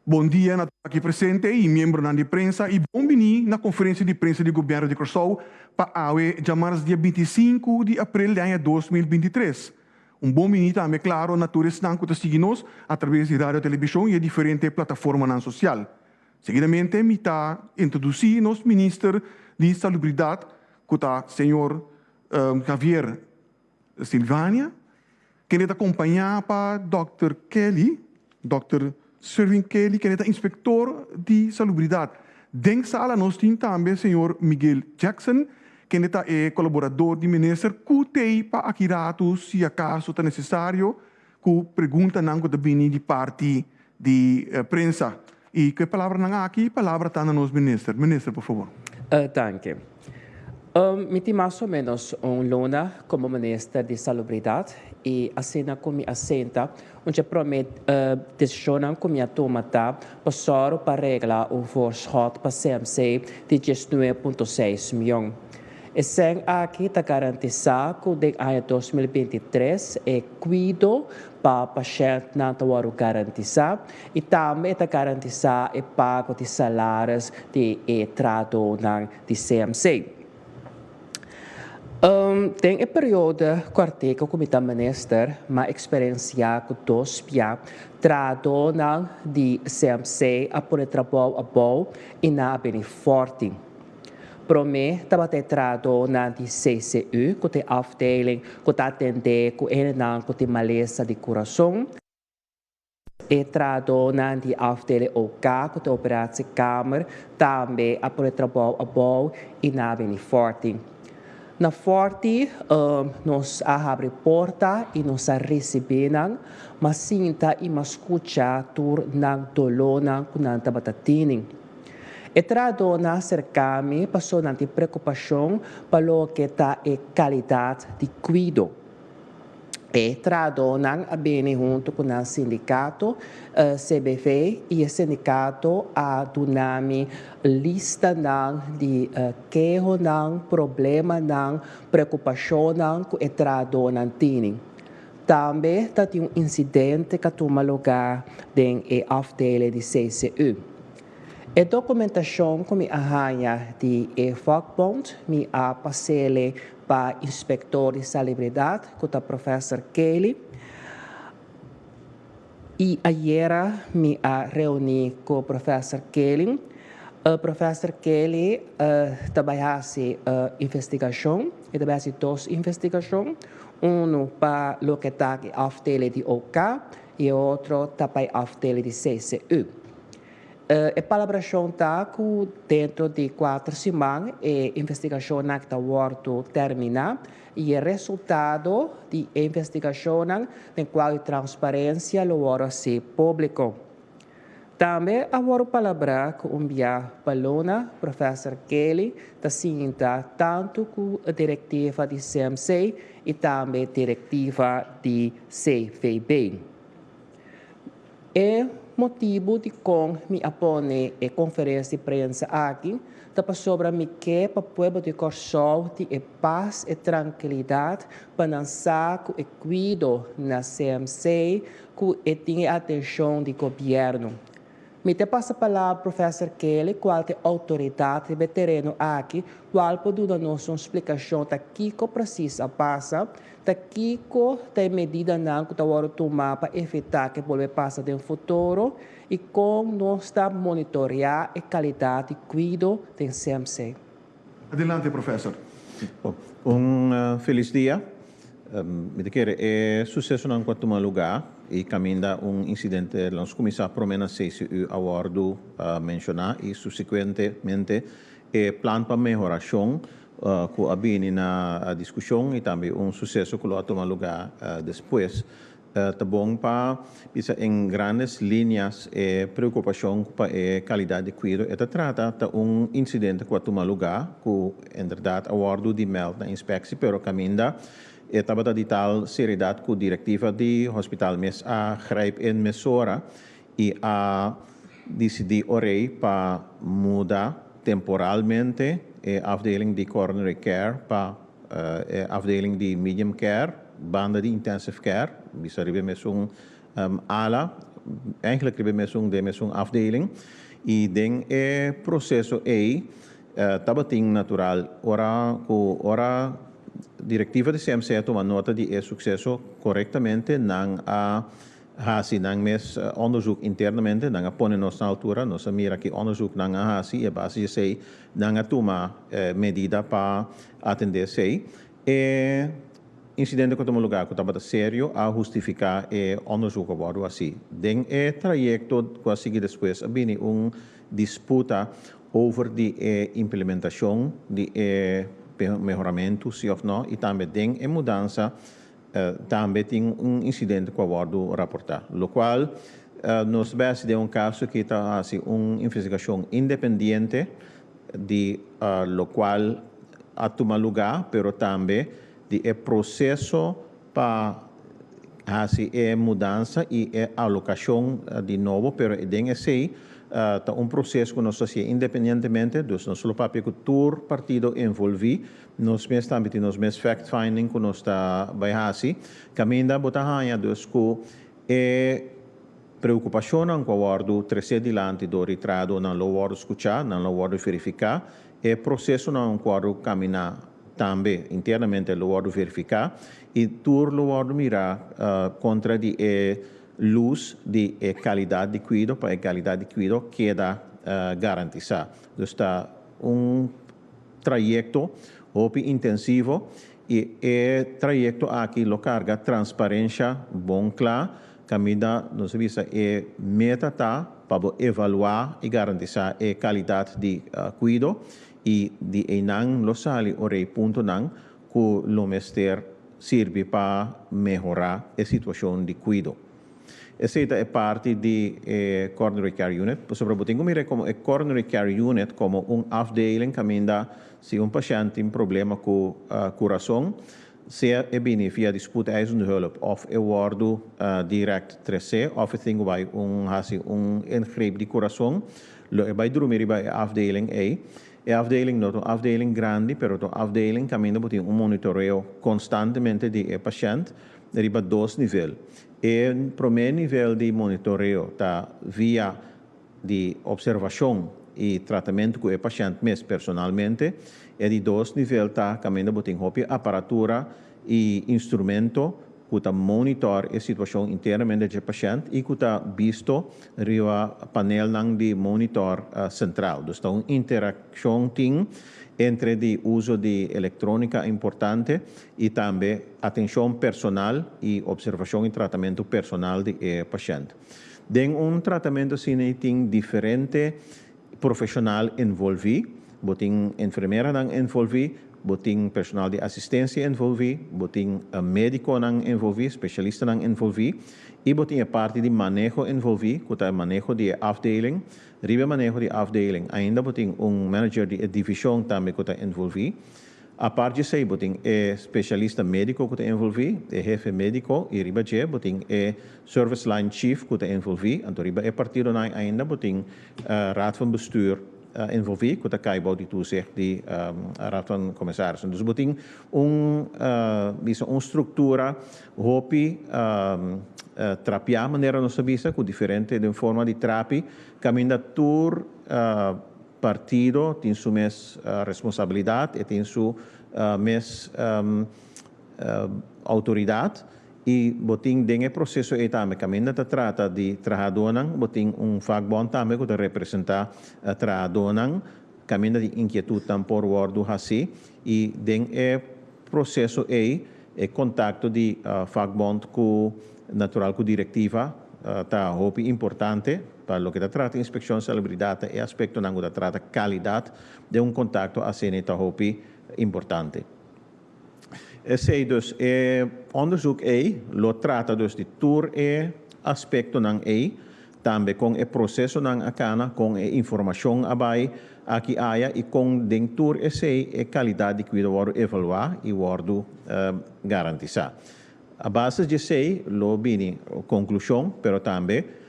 Bon dia na tur aki presente i miembronan di prensa i bon bini na konferensia di prensa di Gobièrnu di Kòrsou pa awe djamars dia 25 di aprel di aña 2023. Un bon bini tambe klaro na tur esnan ku ta sigui nos atraves di radio telebishon i e diferente plataformanan sosial. Seguidamente mi ta introdusí nos minister di Salubridat ku ta señor Javier Silvania, kende ta kompañá pa dòkter Kelly, dòkter Sherwin Kelly, kende ta inspektor di salubridat. Den sala nos tin tambe señor Miguel Jackson, kende ta e kolaborador di minister ku t'ei pa aki ratu si akaso ta nesesario ku preguntanan ku ta bini di parti di prensa. I ku e palabranan aki, palabra ta na nos minister. Minister, por fabor. Danki. Mi tin mas o menos un luna komo minister di Salubridat i asina ku mi a sinta, un dje promé desishonnan ku mi a tuma ta pa sòru pa regla un voorschot pa CMC di 19.6 mion. E sèn aki ta garantisá ku den aña 2023 e kuido pa pashèntnan ta wòrdu garantisá i tambe e ta garantisá e pago di salaris di e trahadónan di CMC. Den e periodo kòrtiku ku mi ta minister, m'a eksperensiá ku dos bia trahadónan di CMC a pone trabou abou i nan a bini fòrti. Promé tabata e trahadónan di CCU, ku ta e afdeling ku ta atendé ku hendenan ku tin malesa di kurason. E trahadónan di afdeling OK, ku ta e operatiekamer, tambe a pone trabou abou i nan a bini fòrti. Na fòrti nos a habri porta i nos a risibí nan, m'a sinta i m'a skucha tur nan dolónan ku nan tabata tini. E trahadónan a serká mi pasobra nan tin preokupashon pa loke ta e kalidat di kuido. E trahadónan a bini huntu ku nan sindikato, CBV, i e sindikato a duna mi listanan di kehonan, problemanan, preokupashonnan ku e trahadónan tini. Tambe ta tin un insidente ku a tuma lugá den e afdeling di CCU. E dokumentashon ku mi a haña di e vakbond mi a pas'ele pa inspektor di salibridat ku ta Professor Kelly i ayera mi a reuní ku Professor Kelly. Professor Kelly ta bai hasi investigashon, e ta bai hasi dos investigashon, unu pa loke ta e afdeling di OK i e otro ta pa e afdeling di CCU. E palabrashon ta ku dentro di kuater siman e investigashonnan ta wòrdu terminá i e resultado di e investigashonnan den kual di transparensia lo wòrdu hasi públiko. Tambe a wòrdu palabrá ku un bia pa luna Professor Kelly ta sinta tantu ku direktiva di CMC i tambe direktiva di CVB. E motibu dikon mi a pone e konferensia di prensa aki ta pasobra mi ke pa pueblo di Kòrsou tin e pas, e trankilidat pa nan sa ku e kuido na CMC ku e tin e atenshon di gobièrnu. Mi ta pasa palabra Professor Kelly kual ta e outoridat riba e tereno aki kual por duna nos un splikashon ta kiko presis a pasa, ta kiko ta e medidanan ku ta wòrdu tumá pa evitá ku e bolbe pasa den futuro i kon nos ta monitoreá e kalidat di kuido den CMC. Adelante Professor. Un felis dia. Mi ta kere e susesonan ku a tuma lugá i kaminda un insidente nos kuminsá promé na CCU a wòrdu menshoná i supsekuentemente e plan pa mehorashon ku a bini na diskushon i tambe un suseso ku lo a tuma lugá despues. Ta bon pa bisa en grandes líneas e preokupashon pa e kalidat di kuido e ta trata ta un insidente ku a tuma lugá ku inderdat a wòrdu di mèld na inspeksi pero kaminda e tabata di tal seriedat ku direktiva di hospital mes a grijp in mesora i a disidí orei pa muda temporalmente e afdeling di coronary care pa e afdeling di medium care banda di intensive care, bisa riba e mesun ala. eigenlijk riba e mesun den mesun afdeling i den e proseso ei tabatin natural ora ku ora direktiva di CMC a tuma nota di e sukseso korektamente nan a hasi nan mes onderzoek internamente, nan a pone nos na altura, nos a mira ki onderzoek nan a hasi i a base di esei nan a tuma medida pa atende esei. E insidente ku a tuma lugá ku tabata serio a hustifiká e onderzoek a wòrdu hasí. Den e trayekto ku a sigui despues a bini un disputa over di e implementashon di e mehoramentu si òf nò i tambe den e mudansa Tambe tin un insidente ku a wòrdu raportá, lokual nos ta bai hasi den un kaso ki ta hasi un investigashon independiente di lokual a tuma lugá, pero tambe di e proseso pa hasi e mudansa i e alokashon di nobo, pero den esei ta un proseso ku nos ta hasié independientemente, dus nos lo papia ku tur partido envolví. Nos mes tambe tin nos mes fact finding ku nos ta bai hasi. Kaminda bo ta haña dus ku e preokupashonnan ku a wòrdu tresé dilanti dor di trahadonan lo wòrdu skuchá, nan lo wòrdu verifiká. E prosesonan ku wòrdu kaminá tambe internamente lo wòrdu verifiká i tur lo wòrdu mirá kontra di e lus di e kalidat di kuido pa e kalidat di kuido keda garantisá. Dus ta un trayekto hopi intensivo i e trayekto aki lo karga transparensha bon kla kaminda nos a bisa e meta ta pa bo evaluá i garantisá e kalidat di kuido i di einan lo sali ora e puntonan ku lo mester sirbi pa mehorá e situashon di kuido. Esei ta e parti di e Coronary Care Unit, pasobra bo tin ku mira komo e Coronary Care Unit komo un afdeling kaminda si un pashènt tin problema ku kurason, sea e bini via di spoedeisende hulp òf e wòrdu dirèkt tresé òf e tin ku bai un hasi un ingreep di kurason, lo e bai drumi riba e afdeling ei. E afdeling no ta un afdeling grandi, pero ta un afdeling kaminda bo tin un monitoreo konstantemente di e pashènt riba dos nivel. E promé nivel di monitoreo ta via di opservashon i tratamentu ku e pashènt mes personalmente. E di dos nivel ta kaminda bo tin hopi aparatura i instrumento ku ta monitor e situashon internamente dje pashènt i ku ta bisto riba panelnan di monitor sentral. Dus ta un interakshon tin entre di uso di elektronika importante i tambe atenshon personal i opservashon i tratamentu personal di e pashènt. Den un tratamentu asina ei tin diferente profeshonal envolví, bo tin enfermeranan envolví, bo tin personal di asistensia envolví, bo tin médikonan envolví, spesialistanan envolví i bo tin e parti di maneho envolví ku ta e maneho di e afdeling. Riba e maneho di afdeling ainda bo tin un manager di e divishon tambe ku ta envolví. Apart di esei bo tin e spesialista médiko ku ta envolví, e hefe médiko i riba dje bo tin e service line chief ku ta envolví. Anto riba e partidonan ainda bo tin raad van bestuur envolví ku ta kai bou di toezicht di raad van commissarissen. Dus bo tin un bisa un struktura hopi trapiá manera nos ta bisa ku diferente den forma di trapi kaminda tur Partido tin su mes responsabilidad, e tin su mes autoridad y bo tin den e proceso ey tambe caminda ta trata di trahadornan, bo tin un vakbond tambe cu ta representa trahadornan caminda di inquietudnan por wordo haci y den e proceso ey e contacto di vakbond cu natural cu directiva ta hopi importante. Pa loke ta trata inspekshon salubridat ta e aspektonan ku ta trata kalidat den un kontakto asina ta hopi importante. Esei dus e onderzoek ei lo trata dus di tur e aspektonan ei, tambe kon e prosesonan a kana, kon e informashon a bai aki aya i kon den tur esei e kalidat di kuido wòrdu evaluá i wòrdu garantisá. A base di esei lo bini konklushon pero tambe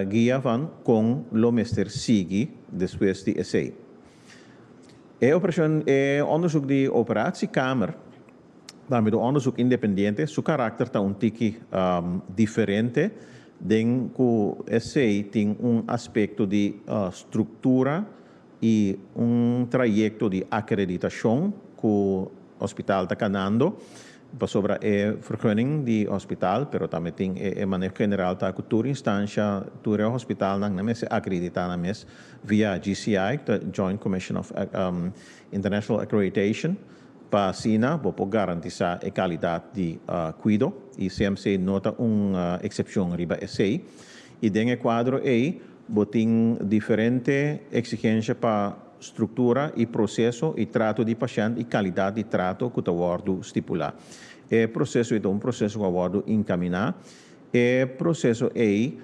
guia van kon lo mester sigui despues di esei. E operashon, e onderzoek di operatiekamer, tambe ta un onderzoek independiente, su karakter ta un tiki diferente. Den ku esei tin un aspekto di struktura i un trayekto di akreditashon ku hospital ta kanando pasobra e vergunning di hospital, pero tambe tin e maneho general ta ku tur instansha, tur e hospitalnan nan mester akreditá nan mes via JCI, ku ta Joint Commission of International Accreditation, pa asina bo por garantisá e kalidat di kuido i CMC no ta un eksepshon riba esei. I den e kuadro ei bo tin diferente eksigensha pa struktura i proseso i trato di pashènt i kalidat di trato ku ta wòrdu stipulá. E proseso ei ta un proseso ku a wòrdu inkaminá. E proseso ei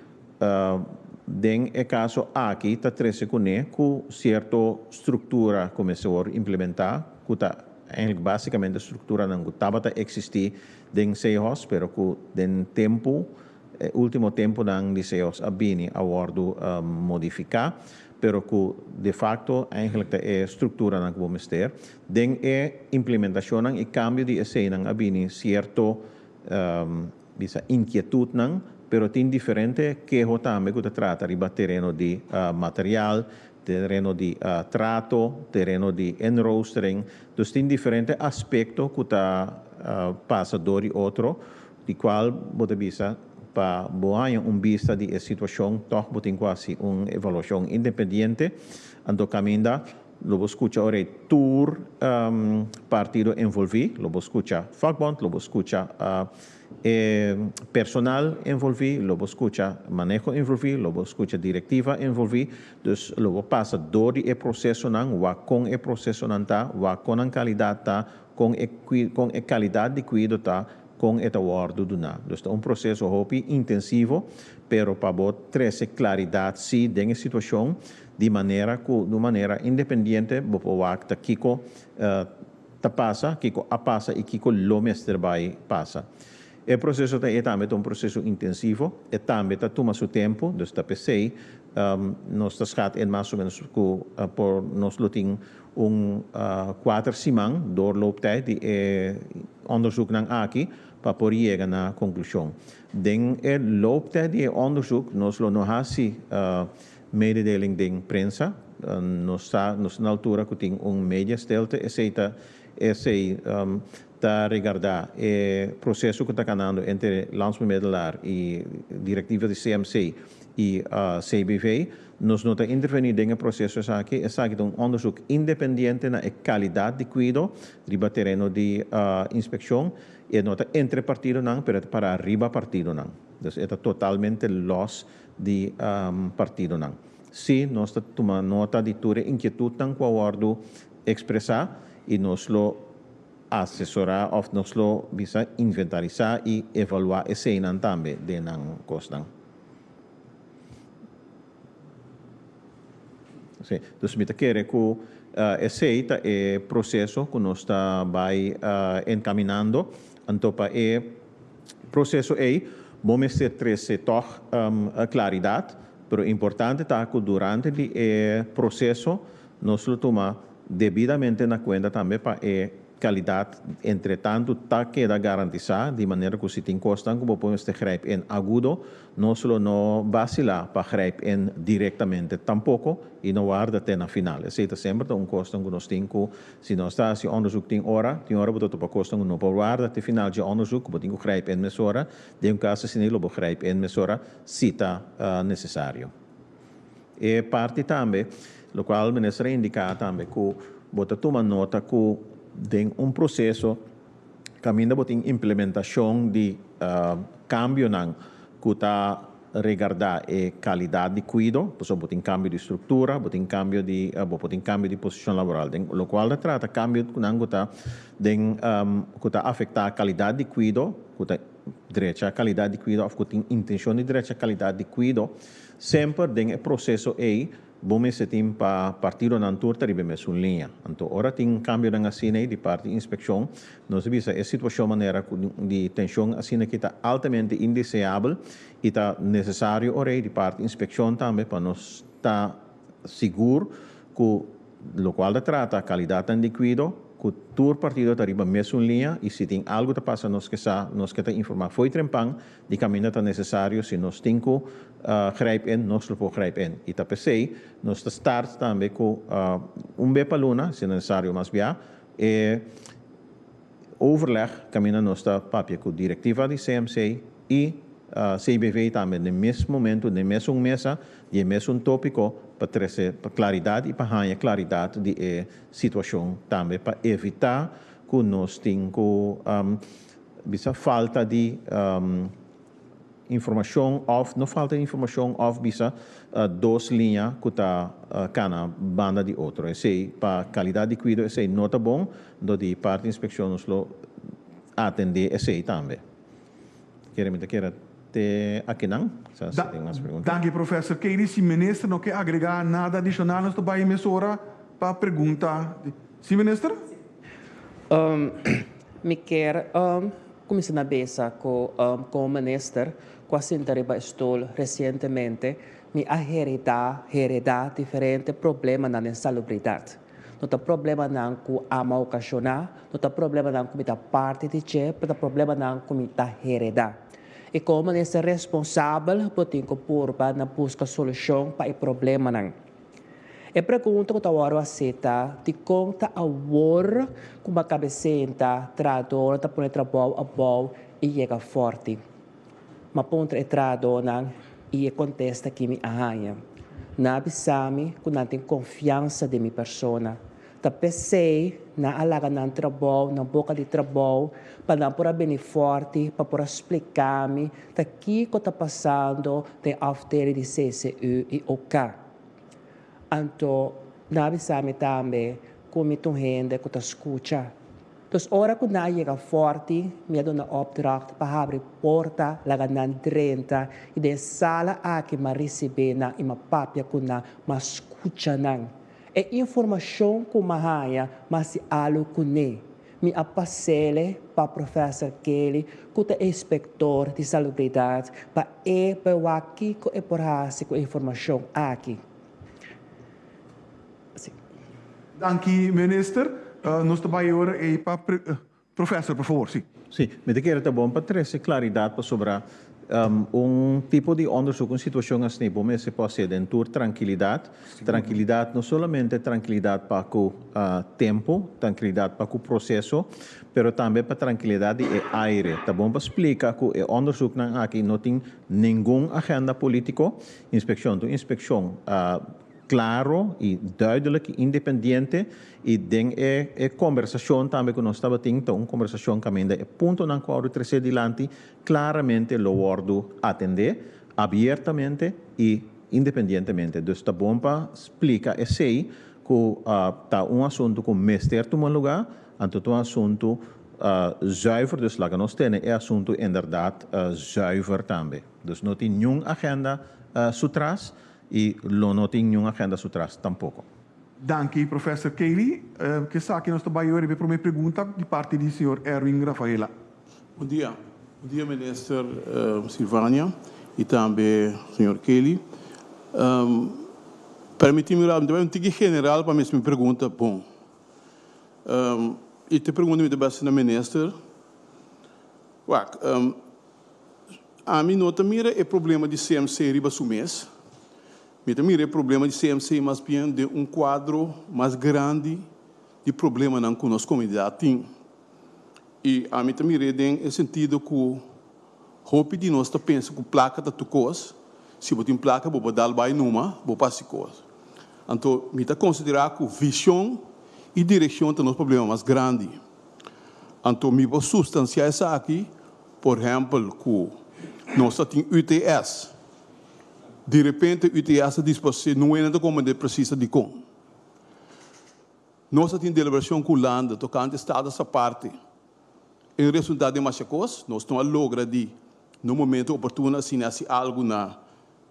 den e kaso aki ta trese kuné ku sierto struktura ku mester wòrdu implementá ku ta eigenlijk básikamente strukturanan ku tabata eksistí den Sehos pero ku den tempu E ultimo tempunan di Seos a bini a wòrdu modifiká, pero ku de facto eigenlijk ta e strukturanan ku bo mester. Den e implementashonnan i kambio di eseinan a bini sierto bisa inkietutnan, pero tin diferente keho tambe ku ta trata riba tereno di material, tereno di trato, tereno di inroostering. Dus tin diferente aspekto ku ta pasa dor di otro Di cual bo ta bisa pa bo haña un bista di e situacion toch bo tin cu haci un evaluacion independiente, anto caminda lo bo scucha ora e tur partido envolvi, lo bo scucha vakbond, lo bo scucha e personal envolvi, lo bo scucha maneho envolvi, lo bo scucha directiva envolvi, dus lo bo pasa door di e procesonan, wak con e procesonan ta, wak con nan calidad ta, Kon e kon e kalidat di kuido ta, kon e ta wòrdu duná. Dus ta un proseso hopi intensivo, pero pa bo trese klaridat sí den e situashon di manera ku di un manera independiente bo por wak ta kiko ta pasa, kiko a pasa i kiko lo mester bai pasa. E proseso ta e tambe ta un proseso intensivo, e tambe ta tuma su tempu, dus ta p'esei nos ta schat in mas o menos ku por nos lo tin un kuater siman doorlooptijd di e onderzoeknan aki pa por yega na konklushon. Den e looptijd di e onderzoek nos lo no hasi mededeling den prensa, nos sa nos ta na altura ku tin un mediastilte, esei ta esei ta regardá e proseso ku ta kanando entre Landsbemiddelaar i direktiva di CMC i CBV. Nos no ta intervení den e proseso esaki. Esaki ta un onderzoek independiente na e kalidat di kuido riba tereno di inspekshon. E no ta entre partidonan, pero e ta pará riba partidonan. Dus e ta totalmente lòs di partidonan. Sí, nos ta tuma nota di tur e inkietutnan ku a wòrdu ekspresá i nos lo asesorá òf nos lo bisa inventarisá i evaluá eseinan tambe den nan kosnan. Sí, dus mi ta kere ku esei ta e proseso ku nos ta bai enkaminando. Anto pa e proseso ei bo mester trese tòg klaridat, pero importante ta ku durante di e proseso nos lo tuma debidamente na kuenta tambe pa e Kalidat entretantu ta keda garantisá, di manera ku si tin kosnan ku bo por mester grijp in agudo, nos lo no basilá pa grijp in direktamente tampoko i no warda te na final. Esei ta semper ta un kosnan ku nos tin ku si nos ta hasi òndersuk tin ora, tin ora bo ta topa kosnan ku no por warda te final dje òndersuk, ku bo tin ku grijp in mesora. Den un kaso asina lo bo grijp in mesora si ta nesesario. E parti tambe, locual Minister a indica tambe cu bo ta tuma nota cu den un proceso caminda bo tin implementacion di cambionan cu ta regarda e calidad di cuido, pasobra bo tin cambio di structura, bo tin cambio di bo por tin cambio di posicion laboral, den locual ta trata cambio cu nan cu ta den cu ta afecta calidad di cuido, cu ta drecha calidad di cuido of cu tin intencion di drecha calidad di cuido. Semper den e proseso ei bo mester tin pa partidonan tur ta riba e mesun liña. Anto ora tin kambionan asina ei di parti inspekshon, nos a bisa e situashon manera ku di tenshon asina aki ta altamente indeseabel i ta nesesario ora ei di parti inspekshon tambe pa nos ta sigur ku lokual ta trata kalidatnan di kuido. ku tur partido ta riba mesun liña i si tin algu ta pasa nos ke sa, nos ke ta informá fo'i trempan di kaminda ta nesesario si nos tin ku grijp in nos lo por grijp in. I ta p'esei nos ta start tambe ku un be pa luna, si nesesario mas bia, e overleg kaminda nos ta papia ku direktiva di CMC i CBV tambe den mes momento, den mesun mesa, di e mesun tópiko pa trese klaridat i pa haña klaridat di e situashon tambe pa evitá ku nos tin ku bisa falta di informashon òf no falta di informashon òf bisa dos liña ku ta kana banda di otro. Esei pa kalidat di kuido esei no ta bon, dor di parti inspekshon nos lo atendé esei tambe. Kere mi ta kere te akinan, sa si tin mas pregunta. Danki Professor Kelly. Si Minister no ke agrega nada adishonal nos ta bai mesora pa pregunta. Si Minister? Mi kier kuminsá na besa ku komo Minister ku a sinta riba e stoel resientemente mi a heredá heredá diferente problemanan den salubridat. No ta problemanan ku amo a okashoná, no ta problemanan ku mi ta parti di dje, pero ta problemanan ku mi ta heredá. I komo Minister responsabel bo tin ku purba na buska solushon pa e problemanan. E pregunta ku ta wòrdu hasi ta, Dikon ta awor ku bo a kabe senta, trahadónan ta pone trabou abou i yega fòrti? M'a puntra e trahadónan i e kontesta ki mi a haña. Nan a bisa mi ku nan tin konfiansa den mi persona. Ta p'esei nan a laga nan trabou na boka di trabou pa nan por a bini fòrti pa por a splika mi ta kiko ta pasando den afdeling di CCU i OK. Anto nan a bisa mi tambe ku mi ta un hende ku ta skucha. Dus ora ku nan a yega fòrti, mi a duna opdracht pa habri porta laga nan drenta i den e sala aki m'a risibí nan i m'a papia ku nan, m'a skucha nan. E informashon ku m'a haña m'a hasi alu kuné. Mi a pas'ele pa Professor Kelly ku ta e inspektor di salubridat pa e bai wak kiko e por hasi ku e informashon aki. Si. Danki Minister. Nos ta bai ora ei pa Professor, por favor, si. Si, mi ta kere ta bon pa trese klaridat pasobra un tipo di onderzoek, un situashon asina bo mester por hasié den tur trankilidat. Trankilidat no solamente trankilidat pa ku tempu, trankilidat pa ku proseso, pero tambe pa trankilidat di e aire. Ta bon pa splika ku e onderzoeknan aki no tin ningun agenda politiko. Inspekshon ta un inspekshon klaro i duidelijk i independiente i den e e kombersashon tambe ku nos tabatin ta un kombersashon kaminda e puntonan ku a wòrdu tresé dilanti klaramente lo wòrdu atendé abiertamente i independientemente. Dus ta bon pa splika esei ku ta un asuntu ku mester tuma lugá, anto ta un asuntu zuiver, dus laga nos tene e asuntu inderdat zuiver tambe. Dus no tin niun agenda su tras i lo no tin niun agenda su tras tampoko. Danki Professor Kelly. Ku esaki nos ta bai hoor riba e prome pregunta di parti di señor Erwin Rafaela. Bon dia. Bon dia Minister Silvania y tambe señor Kelly. Permiti mi mi ta bay un tiki general pa mi haci mi pregunta bon. Y te pregunta mi ta bay haci na Minister. Wak, ami no ta mira e problema di CMC riba su mes. Mi ta mira e problema di CMC mas bien den un cuadro mas grandi di problemanan cu nos comunidad tin. I ami ta mir'é den e sentido ku hopi di nos ta pensa ku plaka ta tur kos, si bo tin plaka bo por dal bai numa, bo por hasi kos. Anto mi ta konsiderá ku vishon i direkshon ta nos problema mas grandi. Anto mi por sustansiá esaki, por ehèmpel ku nos ta tin UTS, di repente UTS ta disparsé, no hende ta komprendé presis ta dikon. Nos a tin deliberacion cu Hulanda tocante status aparte. En resultado di masha cos, nos no a logra di na un momento oportuno asina haci algo na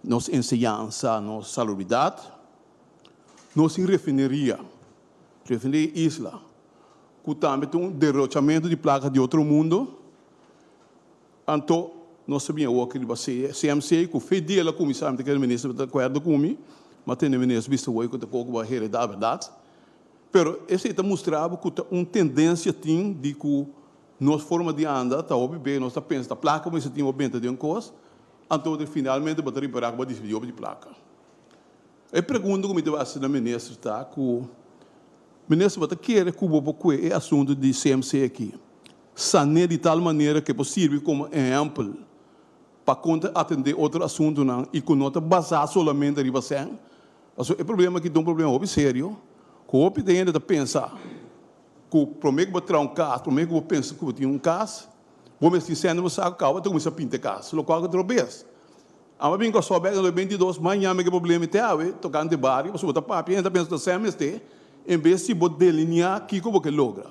nos enseñansa, nos salubridad. Nos tin refineria, refineria Isla, cu tambe ta un derochamento di placa di otro mundo. Anto nos ta bin awor aki riba CMC cu fe dia el a cuminsa, mi ta kere minister ta acuerdo cu mi, ma tende minister bisa awor cu ta poco bo a hereda, berdad? Pero esei ta mustra bo ku ta un tendensia tin di ku nos forma di anda ta hopi be nos ta pensa ta plaka mester tin bo benta den kos, anto finalmente bo ta ripará ku bo a disidí hopi di plaka. E pregunta ku mi ta hasi na minister ta ku, Minister bo ta kere ku bo por kue e asuntu di CMC aki sané di tal manera ku e por sirbi komo ehèmpel pa kon ta atendé otro asuntunan i ku no ta basá solamente riba sèn? Pasobra e problema aki ta un problema hopi serio ku hopi di hende ta pensa ku promé ku bo traha un kas, promé ku bo pensa ku bo tin un kas, bo mester tin sèn den bo saku kaba bo ta kuminsá pinta e kas, lokual ku ta robes. Amo a bin Kòrsou bèk na 2022, maña mi ke problema te awe tokante bario, pasobra bo ta papia hende ta pensa ta sèn mester, en bes di bo deliniá kiko bo ke logra.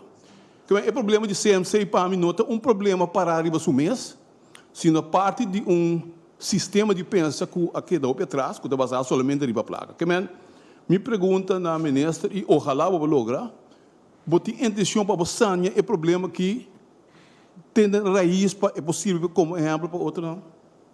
Ke e problema di CMC pa mi no ta un problema pará riba su mes, sino parti di un sistema di pensa ku a keda hopi atras, ku ta basá solamente riba plaka. Ke men, mi pregunta na minister i ohalá bo por logra, bo tin intenshon pa bo sania e problema ki tende rais pa e por sirbi komo ehèmpel pa otronan?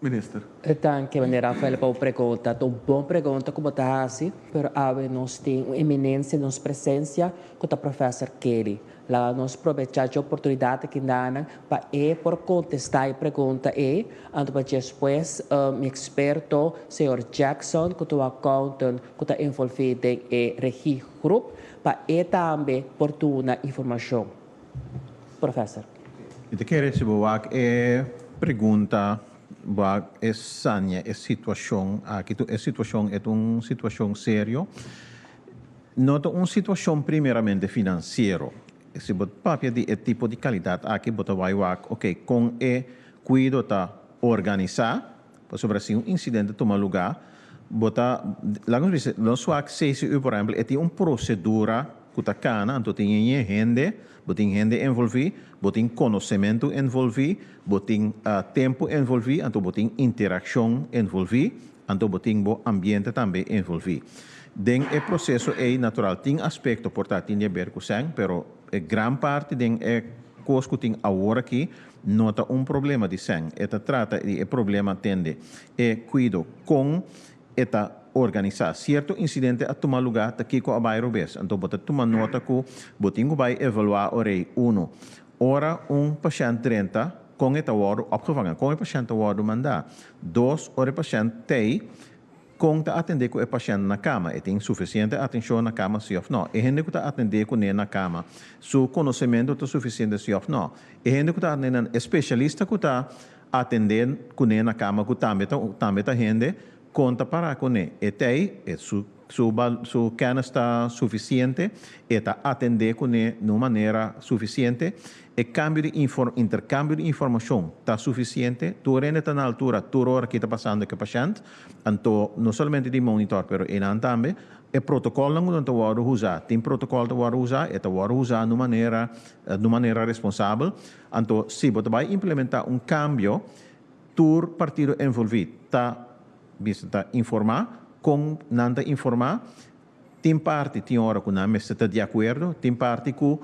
Minister. Danki meneer Rafael pa bo pregunta. Ta un bon pregunta ku bo ta hasi, pero awe nos tin un eminencia den nos presencia ku ta Professor Kelly. Laga nos probechá dje oportunidat aki nanan pa e por kontestá e pregunta ei, anto pa despues mi eksperto señor Jackson ku ta un accountant ku ta envolví den e regiegroep pa e tambe por duna informashon. Professor. Mi ta kere si bo wak e pregunta wak e sania e situacion aki tu e situacion e ta un situacion serio no ta un situacion primeramente financiero si bo papia di e tipo di calidad aki bo ta bai wak ok con e cuido ta organisa pasobra si un incidente tuma luga bo ta laga nos bisa nos wak CCU por ehempel e tin un procedura ku ta kana anto tin e hende bo tin hende envolví bo tin konosementu envolví bo tin tempu envolví anto bo tin interakshon envolví anto bo tin bo ambiente tambe envolví den e proseso ei natural tin aspekto por ta tin di aber ku sèn pero e gran parti den e kos ku tin awor aki no ta un problema di sèn e ta trata di e problema tende e kuido kon e ta organisá. Sierto insidente a tuma lugá ta kiko a bai robes. Anto bo ta tuma nota ku bo tin ku bai evaluá orei unu. Ora un pashènt drenta, kon e ta wòrdu opgevangen, kon e pashènt ta wòrdu mandá. Dos, ora e pashènt tei, kon ta atendé ku e pashènt na kama. E tin sufisiente atenshon na kama si òf nò. E hende ku ta atendé kuné na kama, su konosementu ta sufisiente si òf nò. E hende ku ta atendé nan, e spesialista ku ta atendé kuné na kama ku tambe ta tambe ta hende, kon ta pará kuné? E t'ei, e su su su kènis ta sufisiente, e ta atendé kuné na un manera sufisiente, e kambio di infor interkambio di informashon ta sufisiente, tur hende ta na altura tur ora ki ta pasando ku e pashènt, anto no solamente di monitor pero einan tambe, e protokòlnan ku nan ta wòrdu usá, tin protokòl ta wòrdu usá, e ta wòrdu usá na un manera na un manera responsabel. Anto, si bo ta bai implementá un kambio, tur partido envolví ta bisa ta informá. Kon nan ta informá? Tin parti tin ora ku nan mester ta di akuerdo, tin parti ku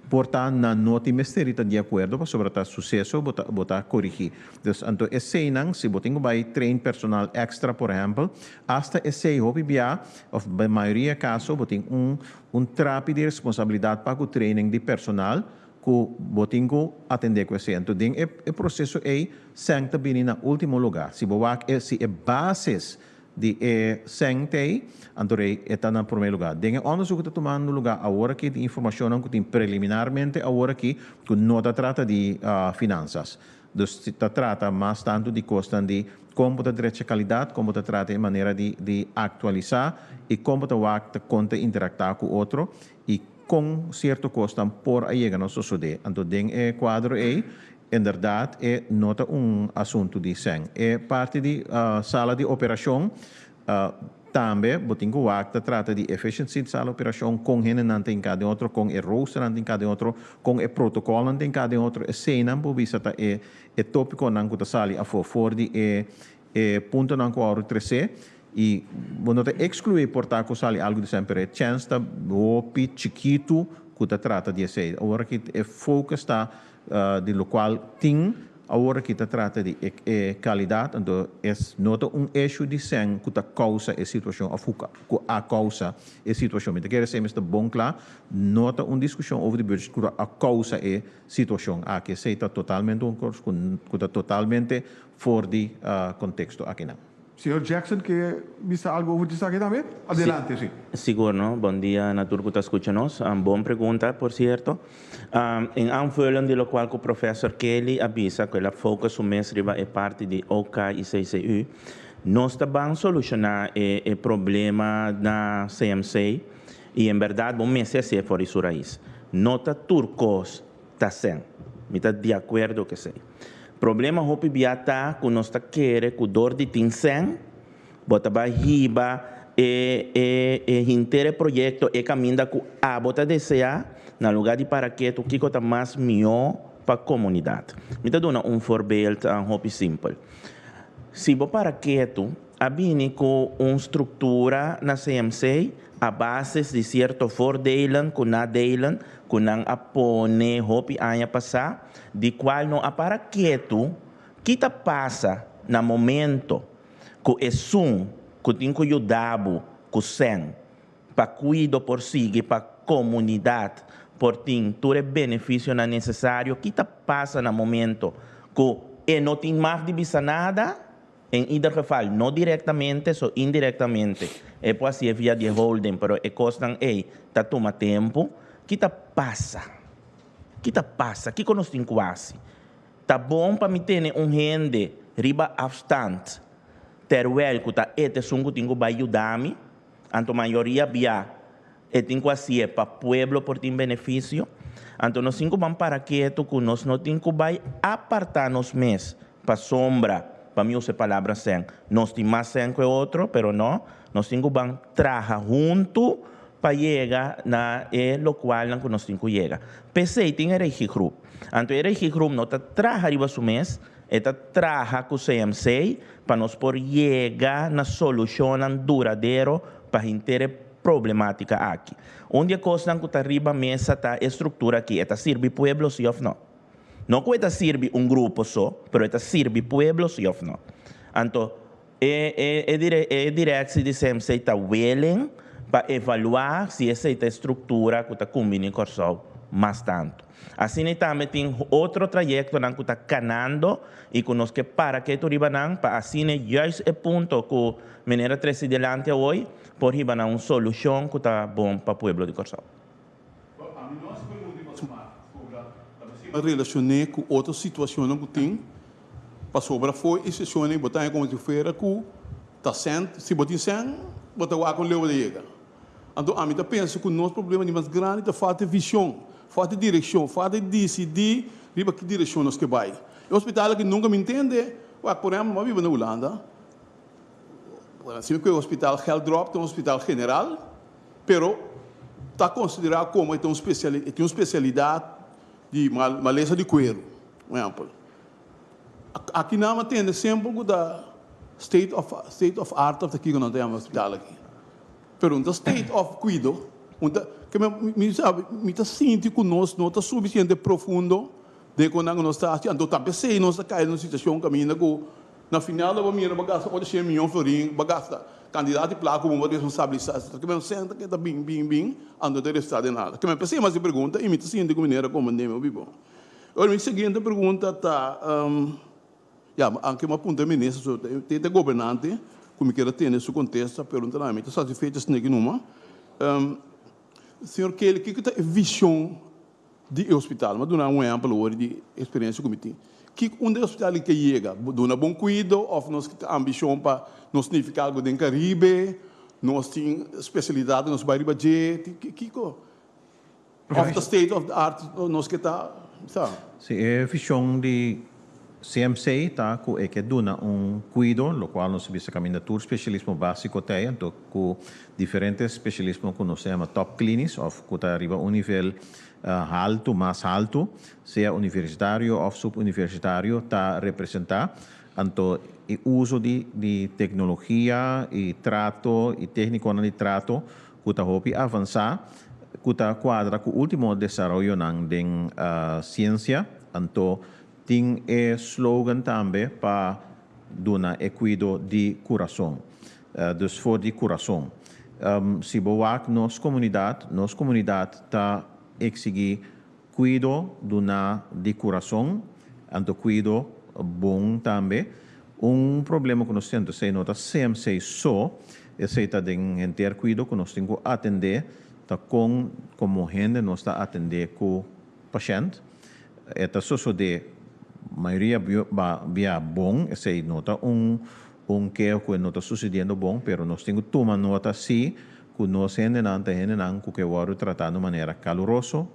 por ta nan no tin mester di ta di akuerdo pasobra ta suseso bo ta bo ta korigí. Dus anto eseinan si bo tin ku bai train personal èkstra por ehèmpel, asta esei hopi bia òf den mayoria kaso bo tin un un trapi di responsabilidat pa ku training di personal ku bo tin ku atendé ku esei. Anto den e e proseso ei sèn ta bini na último lugá. Si bo wak e si e bases di e sèn t'ei, anto rei e ta na promé lugá. Den e òndersuk ku ta tumando lugá awor aki tin informashonnan ku tin preliminarmente awor aki ku no ta trata di finansas. Dus ta trata mas tantu di kosnan di kon bo ta drecha kalidat, kon bo ta trata e manera di di aktualisá i kon bo ta wak ta kon ta interaktá ku otro i Kon sierto kosnan por a yega na sosodé? Anto den e kuadro ei, inderdat e no ta un asuntu di sèn. E parti di sala di operashon tambe bo tin ku wak ta trata di efficiency di sala di operashon, kon hendenan ta hinká den otro, kon e roosternan ta hinká den otro, kon e protokòlnan ta hinká den otro. Eseinan bo bisa ta e e tópikonan ku ta sali afó for di e e puntonan ku a wòrdu tresé. I bo no ta ekskluí por ta ku sali algu di esei, pero e chèns ta hopi chikitu ku ta trata di esei. Awor aki e focus ta di lokual tin. Awor aki ta trata di e kalidat, anto es no ta un issue di sèn ku ta kousa e situashon òf ku a kousa e situashon. Mi ta kere esei mester bon kla, no ta un diskushon over di budget ku a kousa e situashon aki. Esei ta totalmente un kos ku ta totalmente for di konteksto akinan. Señor Jackson ke bisa algo over di esaki tambe? Adelante, si. Sigur no. Bon dia na tur ku ta skucha nos. Bon pregunta, por sierto. En aanvulling di lokual ku Professor Kelly a bisa ku el a focus su mes riba e parti di OK i CCU, nos ta ban solushoná e e problema na CMC i en bèrdat bo mester hasié for di su rais. No ta tur kos ta sen. Mi ta di akuerdo ku esei. Problema hopi bia ta ku nos ta kere ku dor di tin sen, bo ta bai hiba e e e hinter e proyekto e kaminda ku abo ta deseá, na lugá di para ketu kiko ta mas mihó pa komunidat. Mi ta duna un voorbeeld hopi simpel. Si bo para ketu a bini ku un struktura na CMC a basis di sierto voordelen ku nadelen ku nan a pone hopi aña pasá, di kual no a para ketu ki ta pasa na momento ku esun ku tin ku yuda bo ku sèn pa kuido por sigui pa komunidat por tin tur e benefisionan nesesario, ki ta pasa na momento ku e no tin mag di bisa nada? En ieder geval, no directamente, so indirectamente. E por hacié via di e holding, pero e cosnan ey ta tuma tempo. Ki ta pasa? Ki ta pasa? Kico nos tin cu haci? Ta bon pa mi tene un hende riba afstand, terwijl cu ta e ta esun cu tin cu bay yuda mi? Anto mayoria bia e tin cu hacié pa pueblo por tin beneficio. Anto nos tin cu ban para ketu cu nos no tin cu bay aparta nos mes pasobra, pa mi usa e palabra sèn, nos tin mas sèn ku e otro, pero no, nos tin ku ban traha huntu pa yega na e lokualnan ku nos tin ku yega. P'esei tin e regigroep. Anto e regigroep no ta traha riba su mes, e ta traha ku CMC pa nos por yega na solushonnan duradero pa henter e problematika aki. Un di e kosnan ku ta riba mesa ta e struktura aki, e ta sirbi pueblo si òf no? No ku e ta sirbi un grupo so, pero e ta sirbi pueblo si òf no. Anto, e e e dire e direksi di CMC ta willing pa evaluá si esei ta e struktura ku ta kumbiní Kòrsou mas tantu. Asina i tambe tin otro trayektonan ku ta kanando i ku nos ke para ketu riba nan pa asina juist e punto ku Meneer a trese dilanti awoy por hiba na un solushon ku ta bon pa pueblo di Kòrsou. Relacioné cu otro situacionnan cu tin, pasobra fo'i e sesionnan bo ta haña como si fuera cu ta cent, si bo tin cen, bo ta wak un leu bo ta yega. Anto ami ta pensa cu nos problema di mas grandi ta falta vision, falta direccion, falta dicidi riba ki direccion nos ke bay. E hospital aki nunca mi ntende, wak por ehempel mi a biba na Hulanda, asina cu e hospital Geldrop ta un hospital general, Pero ta konsiderá komo e ta un spesiali e tin un spesialidat di malesa di kueru, un ehèmpel. Aki nan a tende semper ku ta state of state of art of ta kiko nan ta yama e hospital aki. Pero no ta state of kuido, un ta ke mi mi sabi mi ta sinti ku nos no ta sufisiente profundo den kon nan ku nos ta hasi, anto ta p'esei nos ta kai den un situashon kaminda ku Na final lo bo mira bo gasta otro shen miyon florin, bo gasta kantidat di plaka ku bo por responsabilisá. Ta kimen sèn ta keda bin, bin, bin, anto ta restá den nada. Kimen p'esei mas e pregunta i mi ta sinti ku manera komprendé mi hopi bon. Ora mi siguiente pregunta ta, ya, anke mi a puntra e minister so te ta gobernante ku mi kier a tende su kontesta, pero no ta nada, mi ta satisfecho esaki numa. Señor Kelly, kiko ta e vishon di e hospital. Mi a duna un ehempel awor di experiencia cu mi tin. Kico unda e hospital ke yega? Duna bon cuido of nos tin ambicion pa nos nifica algo den Caribe? Nos tin specialidad nos bay riba dje? Kico? Of ta state of the art nos ke ta? Sa. Si, e vision di CMC ta cu e ke duna un cuido, locual nos a bisa caminda tur specialismo basico ta ey, anto cu diferente specialismo cu nos ta yama top klinisch of cu ta riba un nivel haltu, mas haltu, sea universitario of subuniversitario ta representa. Anto e uso di di tecnologia y trato y tecniconan di trato cu ta hopi avansa cu ta cuadra cu ultimo desaroyonan den ciencia. Anto. Tin e slogan tambe pa duna e kuido di kurason. Dus for di kurason. Si bo wak nos komunidat, nos komunidat ta eksigí kuido duna di kurason, anto kuido bon tambe. Un problema ku nos tin, anto esei no ta CMC so, esei ta den henter kuido ku nos tin ku atendé, ta kon komo hende nos ta atendé ku pashènt. E ta sosodé mayoria bia bon, esei no ta un un keho ku e no ta susediendo bon, pero nos tin ku tuma nota si ku nos hendenan ta hendenan ku ke wòrdu tratá na un manera kaluroso,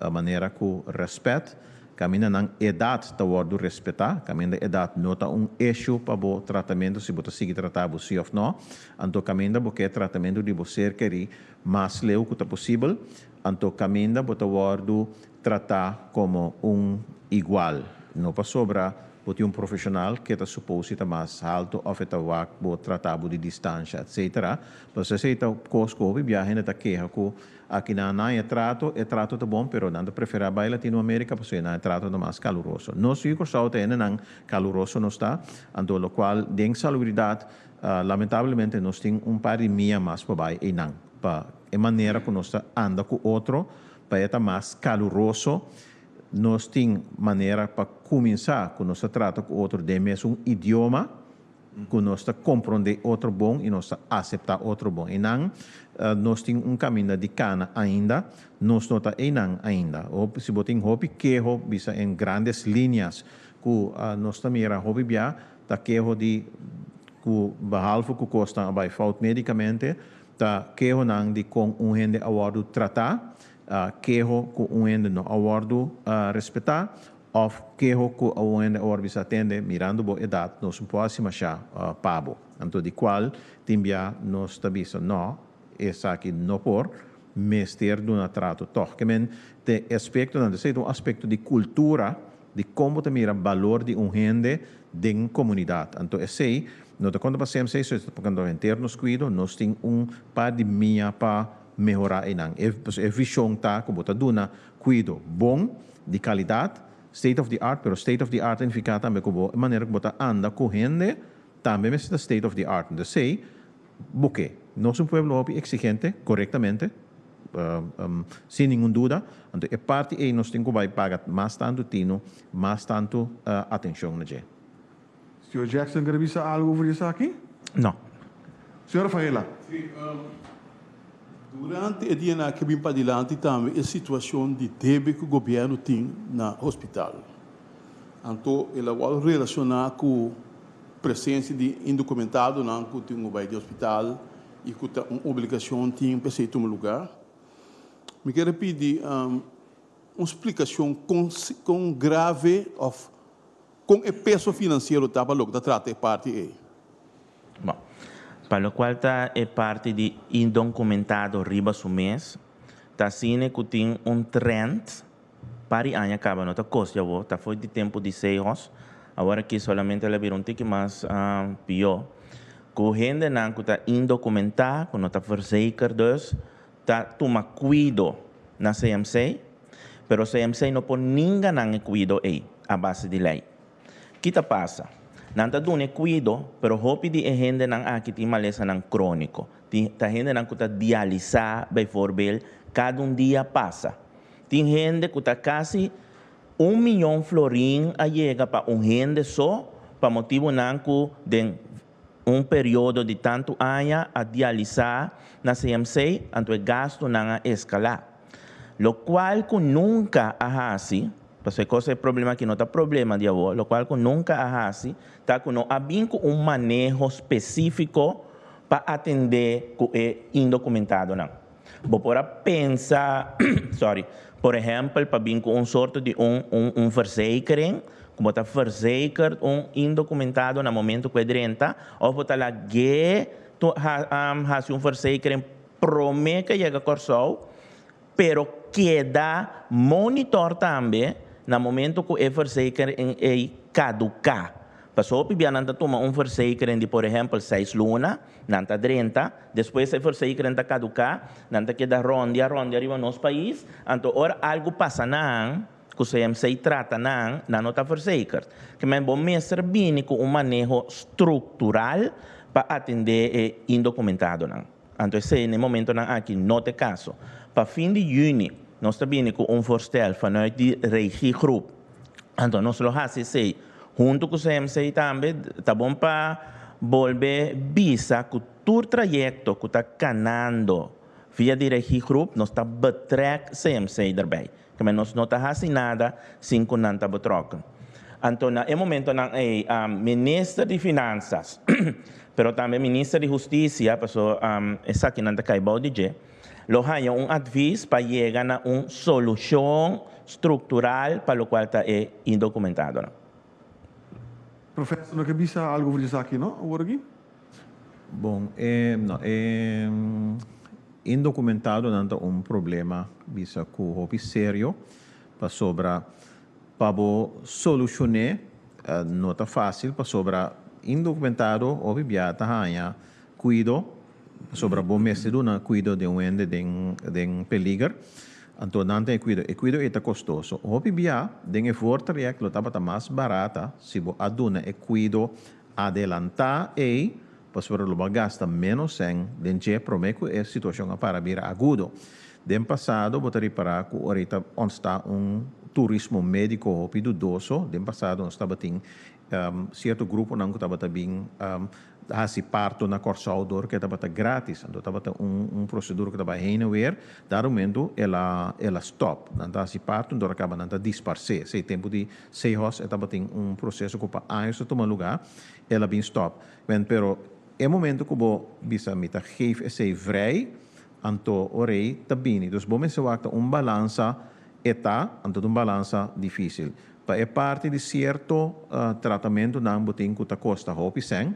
manera ku rèspèt, kaminda nan edat ta wòrdu respetá, kaminda edat no ta un issue pa bo tratamentu si bo ta sigui tratá bo si òf nò, anto kaminda bo ke tratamentu di bo ser kerí mas leu ku ta posibel, anto kaminda bo ta wòrdu tratá komo un igual, no pasobra bo tin un profeshonal ke ta supos si ta mas haltu òf e ta wak bo tratá bo di distansha etcetera. Pasobra esei ta kos ku hopi biaha hende ta keha ku aki nan nan e trato, e trato ta bon pero nan ta preferá bai Latinoamérika pasobra nan e trato ta mas kaluroso. Nos yu Kòrsou ta hendenan kaluroso nos ta, anto lokual den salubridat lamentablemente nos tin un par di mia mas pa bai einan pa e manera ku nos ta anda ku otro Pa e ta mas kaluroso, nos tin manera pa kuminsá ku nos ta trata ku otro den mesun idioma, ku nos ta komprondé otro bon i nos ta aseptá otro bon. Einan nos tin un kaminda di kana ainda, nos no ta einan ainda. Hopi, si bo tin hopi keho, bisa en grandes líneas, ku nos ta mira hopi bia ta keho di ku behalve ku kosnan a bai fout médikamente, Ta kehonan di kon un hende a wòrdu tratá, keho ku un hende no a wòrdu respetá, òf keho ku un hende a wòrdu bisa tende, mirando bo edat nos no por hasi mashá pa bo. Anto di kual tin bia nos ta bisa nò, esaki no por, mester duna trato tòg. Ke men te aspektonan, esei ta un aspekto di kultura di kon bo ta mira balor di un hende den komunidat. Anto esei no ta konta pa CMC, so ta konta pa henter nos kuido. Nos tin un par di mia pa mehorá einan. E pasobra e vishon ta ku bo ta duna kuido bon, di kalidat, state of the art, pero state of the art ta nifiká tambe ku bo e manera ku bo ta anda ku hende tambe mester ta state of the art. Anto esei Bo ke. Nos un pueblo hopi exigente, corectamente, sin ningun duda. Anto e parti ei nos tin cu bay paga mas tanto tino, mas tanto atencion na dje. Señor Jackson ker bisa algo over di esaki? No. Señor Rafaela. Sí, durante e dianan aki a bin padilanti tambe e situacion di debe cu gobierno tin na hospital. Anto el a wòrdu relaciona cu Presensia di indokumentadonan ku tin ku bai di hospital i ku ta un obligashon tin pa esei tuma lugá. Mi kier a pidi un splikashon kon kon grave òf kon e peso finansiero ta pa loke ta trata e parti ei. Bon, pa lokual ta e parti di indokumentado riba su mes, ta asina ku tin un trend Par di aña kaba no ta kos djawo, ta fo'i di tempu di Sehos, awor aki solamente el a bira un tiki mas pió, ku hendenan ku ta indokumentá, ku no ta verzekerd dus, ta tuma kuido na CMC, pero CMC no por ninga nan e kuido ei a base di lei. Ki ta pasa? Nan ta duna e kuido, pero hopi di e hendenan aki tin malesanan króniko, tin ta hendenan ku ta dialisá bijvoorbeeld kada un dia pasa. Tin hende ku ta kasi un miyon florin a yega pa un hende so pa motibunan ku den un periodo di tantu aña a dialisá na CMC, anto e gastunan a eskalá. Lokual ku nunka a hasi, pasobra e kos e problema aki no ta problema di awor, lokual ku nunka a hasi ta ku no a bin ku un maneho spesífiko pa atendé ku e indokumentadonan. Bo por a pensa, sorry, por ehempel pa bin cu un sorto di un un un verzekering, cu bo ta verzekerd un indocumentado na momento cu e drenta, of bo ta lag'é tu ha haci un verzekering prome cu e yega Corsou, pero keda monitor tambe na momento cu e verzekering ey caduca. Pasobra hopi bia nan ta tuma un verzekering di por ehempel seis luna, Nan ta drenta, despues e verzekering ta kaduká, nan ta keda rondia rondia riba nos pais, anto ora algu pasa nan, ku CMC trata nan, nan no ta verzekerd. Ke men bo mester bini ku un maneho struktural pa atendé e indokumentadonan. Anto esei na e momentonan aki no ta e kaso. Pa fin di yüni nos ta bini ku un voorstel vanuit di regiegroep. Anto nos lo hasi esei huntu ku CMC tambe. Ta bon pa bolbe bisa ku tur trayekto ku ta kanando via di regiegroep nos ta betrek CMC derbei. Keme nos no ta hasi nada sin ku nan ta betrokken. Anto na e momentonan ei minister di Finansas pero tambe minister di Hustisia, paso esakinan ta kai bou di dje, lo haña un advis pa yega na un solushon struktural pa lokual ta e indokumentadonan. Professor no ke bisa algu over di esaki no awor aki? Bon, e no e indokumentadonan ta un problema bisa ku hopi serio pasobra pa bo solushon'é no ta fásil pasobra indokumentado hopi bia ta haña kuido pasobra bo mester duna kuido den un hende den den peliger anto nan ta e kuido e kuido ei ta kostoso hopi bia den e voortraject lo tabata mas barata si bo a duna e kuido Adelantá ei, pasobra lo bo a gasta ménos sèn den dje promé ku e situashon a para bira agudo. Den pasado bo ta ripará ku ora ei ta ontstá un turismo médiko hopi dudoso. Den pasado nos tabatin sierto gruponan ku tabata bin hasi parto na Kòrsou dor ku e tabata grátis. Anto tabata un prosedura ku ta bai heen en weer. Dado momentu el a el a stòp. Nan ta hasi parto, dor a kaba nan ta disparsé. Esei tempu di Sehos e tabatin un proseso ku pa años ta tuma lugá, el a bin stòp. Men, pero e momento ku bo bisa mi ta geef esei vrij, anto ora ei ta bini. Dus bo mester wak ta un balansa e ta, anto ta un balansa difísil. Pa e parti di sierto tratamentunan bo tin ku ta kosta hopi sèn,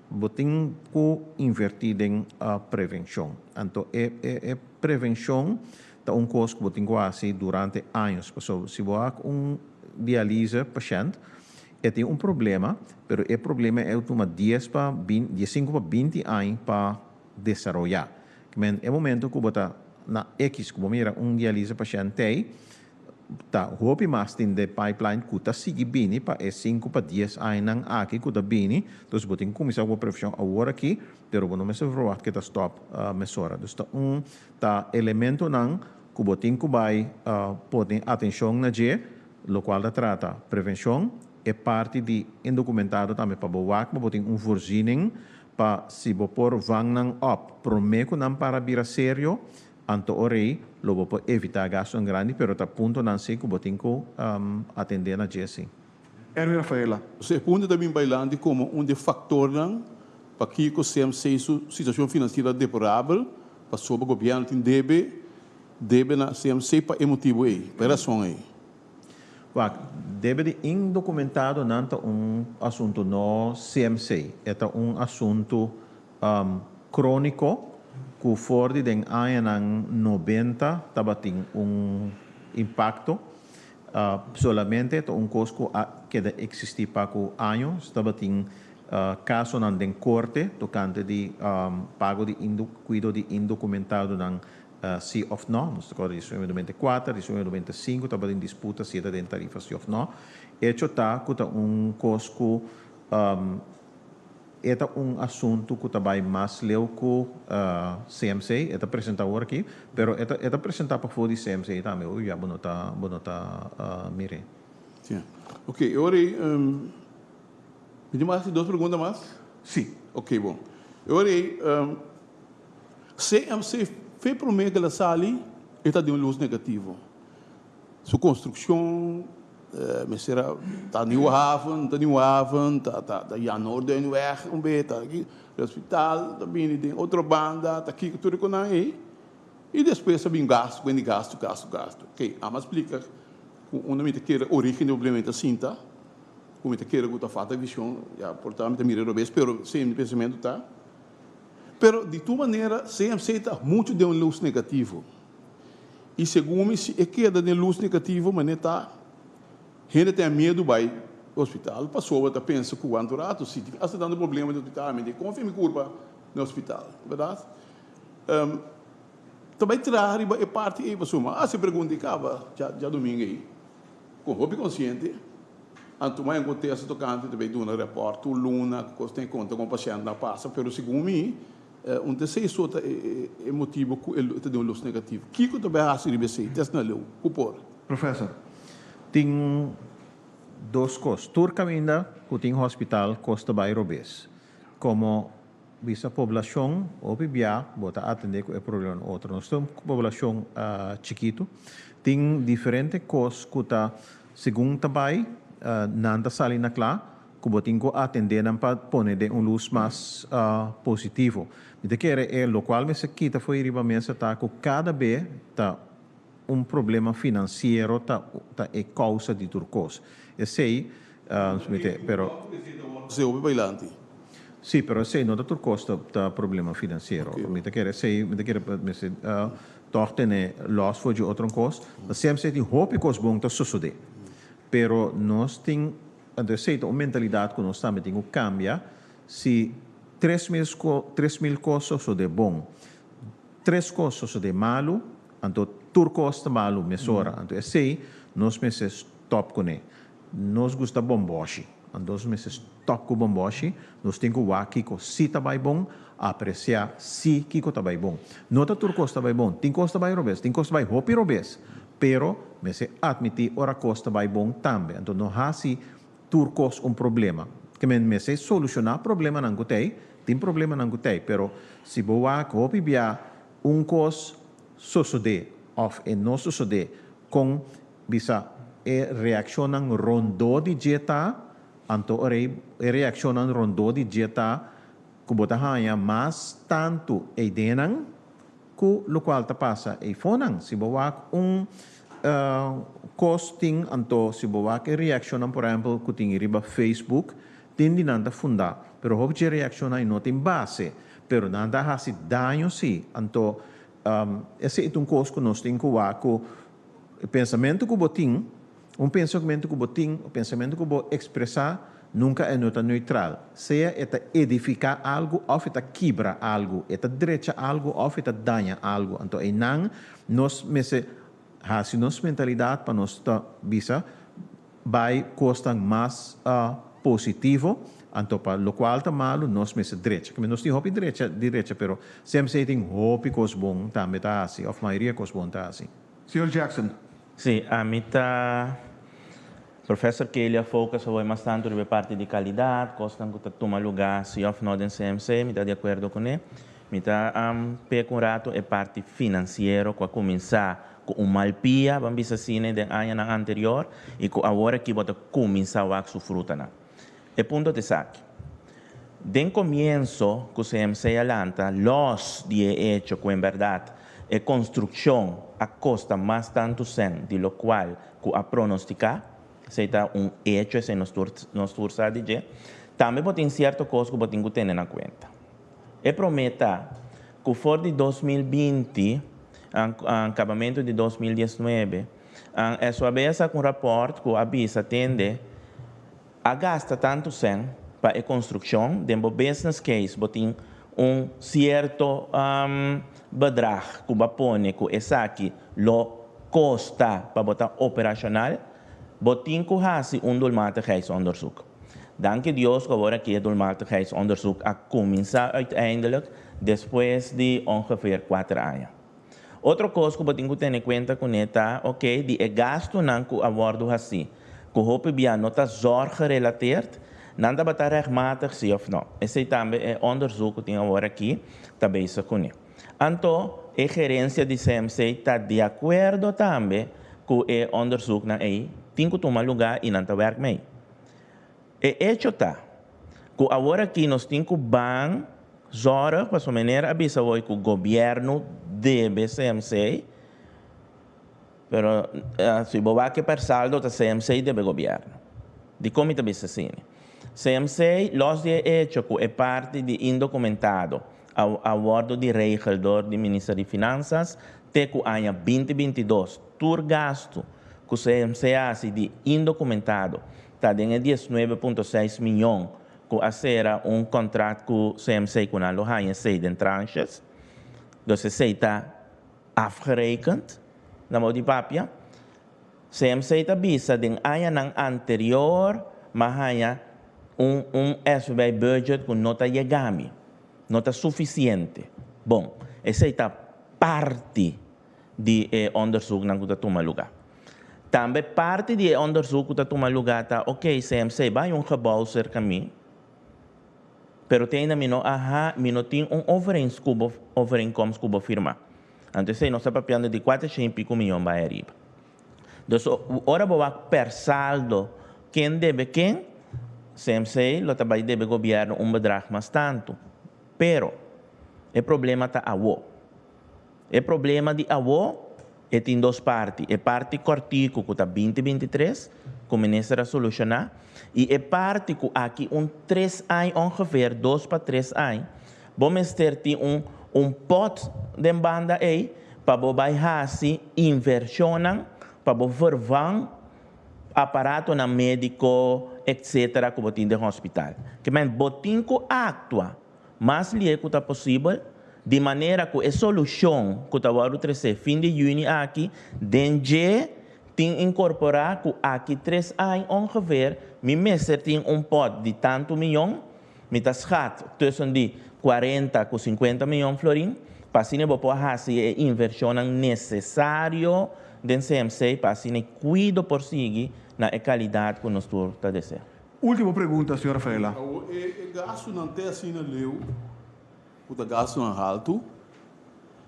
bo tin ku invertí den prevenshon. Anto e e prevenshon Ta un kos ku bo tin ku hasi durante años. Pasobra si bo hak un dialyse pashènt, e tin un problema, pero e problema e tuma dies pa bin, diesinku pa binti añ pa desaroyá. Men e momento ku bo ta na ekis ku bo mira un dialyse pashènt tei, ta hopi mas tin den pipeline ku ta sigui bini pa e sinku pa dies añanan aki ku ta bini. Entonces bo tin ku kuminsá ku bo prevenshon awor aki, pero bo no mester verwagt ku e ta stòp mesora. Dus ta un Ta elementonan ku bo tin ku bai pone atenshon na dje, lokual ta trata prevenshon, e parti di indokumentado tambe pa bo wak pa bo tin un voorziening pa si bo por vang nan op promé ku nan para bira serio, anto orei lo bo por evitá gastunan grandi, pero ta puntonan si ku bo tin ku atendé na dje si. Erwin Rafaela. E punto ta bin bailanti komo un di e faktornan pakiko CMC su situashon finansiero ta deplorabel, pasobra gobièrnu tin debe debe na CMC pa e motibu ei, pa e rason ei. Wak, debe di indokumentadonan ta un asuntu no CMC, e ta un asuntu króniko ku for di den añanan nobenta tabatin un impakto. Solamente ta un kos ku a keda eksistí pa ku años tabatin kasonan den korte tokante di pago di kuido di indokumentadonan si òf nò. Nos ta kòrda di 1994, 1995 tabatin disputa si e ta den tarifa si òf nò. Echo ta ku ta un kos ku E ta un asuntu ku ta bai mas leu ku CMC, e ta presentá awor aki, pero e ta e ta presentá pafó di CMC tambe, oye ya bo no ta bo no ta mir'é. Sí. Ok, e ora ei mi tin mas dos pregunta mas? Sí. Ok, bon. E ora ei CMC fe promé ku el a sali e ta den un lus negativo. Su construccion mester a ta Nieuwe Haven, ta Nieuwe Haven, ta ta ta Jan Noorduynweg un be, ta aki hospital ta bini den otro banda, ta kiko tur e konan ei. I despues a bin gastu, bini gastu, gastu, gastu. Ok, amo a splika ku unda mi ta kere origen di problema mi ta sinta, ku mi ta kere ku ta falta vision, ya por ta mi ta mira robes, pero si mi pensamentu ta. Pero di tur manera CMC ta muchu den un lus negativo. I segun mi si e keda den lus negativo manera ta, hende ta miedu bai hospital pasobra ta pensa ku wantu ratu si tin hasta tantu problema den hospital mi tin konfia mi kurpa den hospital, berdat? Ta bai traha riba e parti ei pasobra mi a hasi pregunta i kaba djadumingu ei. Ku hopi konsiente, anto mai un kontesto tokante ta bai duna repòrt tur luna ku kos ten konta kon pashèntnan a pasa, pero segun mi un ta esei so ta e motibu ku e ta den un lus negativo. Kiko ta bai hasi riba esei? Test na leu ku por. Professor. Tin dos kos. Tur kaminda ku tin hospital kos ta bai robes. Komo bisa poblashon hopi bia bo ta atende ku e problema otro. Nos ta un poblashon chikitu. Tin diferente kos ku ta segun ta bai nan ta sali na kla ku bo tin ku atende nan pa pone den un lus mas positivo. Mi ta kere e lokual mester kita for riba mesa ta ku kada be ta un problema finansiero ta ta e kousa di tur kos. Esei mi te pero. Esei hopi bailanti. Sí, pero esei no ta tur kos ta ta problema finansiero. Mi ta kere esei mi ta kere mester tòg tene lòs for dje otro kos. Ta semper tin hopi kos bon ta sosodé. Pero nos tin anto esei ta un mentalidat ku nos tambe tin ku kambia si 3000 3000 kos sosodé bon, tres kos sosodé malu, Anto tur kos ta malu mesora. Anto esei nos mester stop kuné. Nos gusta bomboshi. Anto nos mester stop ku bomboshi. Nos tin ku wak kiko si ta bai bon, apresiá si kiko ta bai bon. No ta tur kos ta bai bon. Tin kos ta bai robes, tin kos ta bai hopi robes. Pero mester atmití ora kos ta bai bon tambe. Anto no hasi tur kos un problema. Ke men mester solushoná problemanan ku t'ei. Tin problemanan ku t'ei, pero si bo wak hopi bia Un kos sosodé òf e no sosodé, kon bisa e reakshonnan rondó di dje ta, anto ora ei e reakshonnan rondó di dje ta ku bo ta haña mas tantu eidenan ku lokual ta pasa eifonan. Si bo wak un kos tin, anto si bo wak e reakshonnan por ehèmpel ku tin riba Facebook, tin di nan ta fundá, pero hopi dje reakshonnan ei no tin base. Pero nan ta hasi daño sí. Anto, esei ta un kos ku nos tin ku wak ku e pensamentu ku bo tin, un pensamentu ku bo tin, un pensamentu ku bo ekspresá, nunka e no ta neutral. Sea e ta edifiká algu òf e ta kibra algu, e ta drecha algu òf e ta daña algu. Anto einan nos mester hasi nos mentalidat pa nos ta bisa Bai kosnan mas positivo, anto pa lokual ta malu nos mester drecha. Kende nos tin hopi drecha di drecha pero semper tin hopi kos bon tambe ta hasi of mayoria kos bon ta hasi. Señor Jackson. Sí, ami ta Professor Kelly a focus awor mas tantu riba e parti di kalidat, kosnan ku ta tuma lugá si òf no den CMC, mi ta di akuerdo kuné. Mi ta peka un ratu e parti finansiero ku a kuminsá ku un mal pia, ban bisa asina, den añanan anterior i ku awor aki bo ta kuminsá wak su frutanan. E punto ta esaki, Den komienso ku CMC a lanta, lòs di e echo ku en bèrdat e konstrukshon a kosta mas tantu sèn di lokual ku a pronostiká, esei ta un echo, esei nos tur nos tur sa di dje, tambe bo tin sierto kos ku bo tin ku tene na kuenta. E promé ta ku for di 2020, akabamentu di 2019, SOAB a saka un rapòrt ku a bisa tende a gasta tantu sèn pa e konstrukshon, den bo business case bo tin un sierto bedrag ku bo a pone ku esaki lo kosta pa bo ta operashonal, bo tin ku hasi un doelmatigheidsonderzoek. Danki Dios ku awor aki e doelmatigheidsonderzoek a kuminsá uiteindelijk despues di ongeveer kuater aña. Otro kos ku bo tin ku tene kuenta kuné ta, oke, di e gastunan ku a wòrdu hasí, ku hopi bia no ta zorggerelateerd, nan tabata rechtmatig sí òf no. Esei tambe e onderzoek ku tin awor aki ta bezig kuné. Anto e gerensia di CMC ta di akuerdo tambe ku e onderzoeknan ei tin ku tuma lugá i nan ta wèrk mei. E echo ta ku awor aki nos tin ku ban zòrg pasobra meneer a bisa hoy ku gobièrnu debe CMC, pero si bo wak e per saldo ta CMC debe gobièrnu. Dikon mi ta bisa asina? CMC lòs di e echo ku e parti di indokumentado a wòrdu di regel dor di Minister di Finansas te ku aña 2022 tur gastu ku CMC a hasi di indokumentado ta den e 19.6 miyon ku a sera un kontrakt ku CMC ku nan lo haña esei den tranches. Dus esei ta afgerekend, na modo di papia. CMC ta bisa den añanan anterior m'a haña un un SVB budget ku no ta yega mi, no ta sufisiente. Bon, esei ta parti di e onderzoeknan ku ta tuma lugá. Tambe parti di e onderzoek ku ta tuma lugá ta, ok, CMC bai un gebou serka mi, pero te ainda mi no a ha, mi no tin un overeenkomst ku bo firma. Anto esei nos ta papiando di kuater shen i piku miyon bai ariba. Dus ora bo wak per saldo ken debe ken, CMC lo ta bai debe gobièrnu un bedrag mas tantu. Pero, e problema ta awo. E problema di awo e tin dos parti, e parti kòrtiku ku ta binti 23, ku minister a solushoná, i e parti ku aki un tres aña ongeveer, 2 pa 3 aña, bo mester tin un pòt den banda ei pa bo bai hasi invershonnan, pa bo vervang aparatonan médiko etcétera ku bo tin den hospital. Ke men bo tin ku aktua mas lihé ku ta posibel, di manera ku e solushon ku ta wòrdu tresé fin di yüni aki, den dje tin inkorporá ku aki 3 aña ongeveer mi mester tin un pòt di tantu miyon, mi ta schat tussen di 40 ku 50 miyon florin, pa asina bo por hasi e invershonnan nesesario den CMC pa asina kuido por sigui na e kalidat ku nos tur ta deseá. Último pregunta, señora Rafaela. E gastunan te asina leu, ku ta gastunan haltu,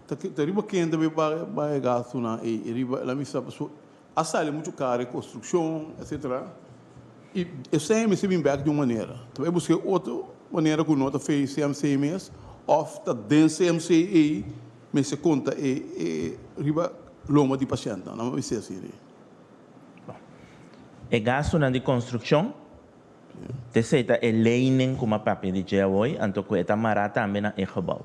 ta riba ken tambe bai e gastunan ei, riba la misa paso a sali muchu karo e konstrukshon etcetera i esei mester bin bèk di un manera. Ta bai buska otro manera ku no ta fei CMC mes òf ta den CMC ei mester konta e riba lomba di pashèntnan, nan mester asina ei. E gastunan di konstrukshon, esei ta e lening ku m'a papia di dje awor, anto ku e ta mará tambe na e gebou.